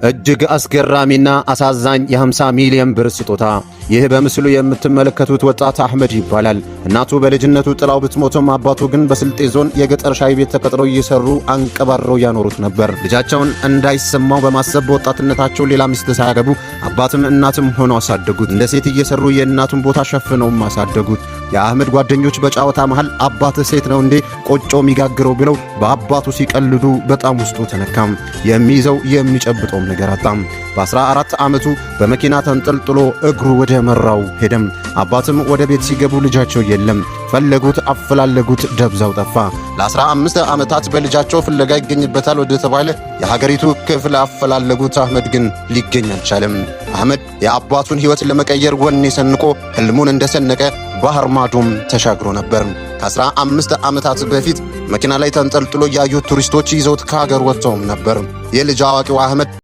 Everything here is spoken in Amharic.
እጅግ አስገራሚና አሳዛኝ የ50 ሚሊዮን ብር ስጦታ። ይህ በምስሉ የምትመለከቱት ወጣት አህመድ ይባላል። እናቱ በልጅነቱ ጥላው ብትሞትም አባቱ ግን በስልጤ ዞን የገጠር ሻይ ቤት ተቀጥረው እየሰሩ አንቀባረው ያኖሩት ነበር። ልጃቸውን እንዳይሰማው በማሰብ በወጣትነታቸው ሌላ ሚስት ሳያገቡ አባትም እናትም ሆነው አሳደጉት። እንደ ሴት እየሰሩ የእናቱን ቦታ ሸፍነውም አሳደጉት። የአህመድ ጓደኞች በጨዋታ መሃል "አባትህ ሴት ነው እንዴ ቆጮ የሚጋግረው?" ብለው በአባቱ ሲቀልዱ በጣም ውስጡ ተነካም። የሚይዘው የሚጨብጠውም ነገር አጣም። በ14 ዓመቱ በመኪና ተንጠልጥሎ እግሩ ወደ መራው ሄደም። አባትም ወደ ቤት ሲገቡ ልጃቸው የለም። ፈለጉት፣ አፈላለጉት፣ ደብዛው ጠፋ። ለ15 ዓመታት በልጃቸው ፍለጋ ይገኝበታል ወደ ተባለ የሀገሪቱ ክፍል አፈላለጉት። አህመድ ግን ሊገኝ አልቻለም። አህመድ የአባቱን ሕይወት ለመቀየር ወኔ ሰንቆ ህልሙን እንደሰነቀ ባህር ማዶም ተሻግሮ ነበር። ከ15 ዓመታት በፊት መኪና ላይ ተንጠልጥሎ ያዩት ቱሪስቶች ይዘውት ከሀገር ወጥተውም ነበር። የልጅ አዋቂው አህመድ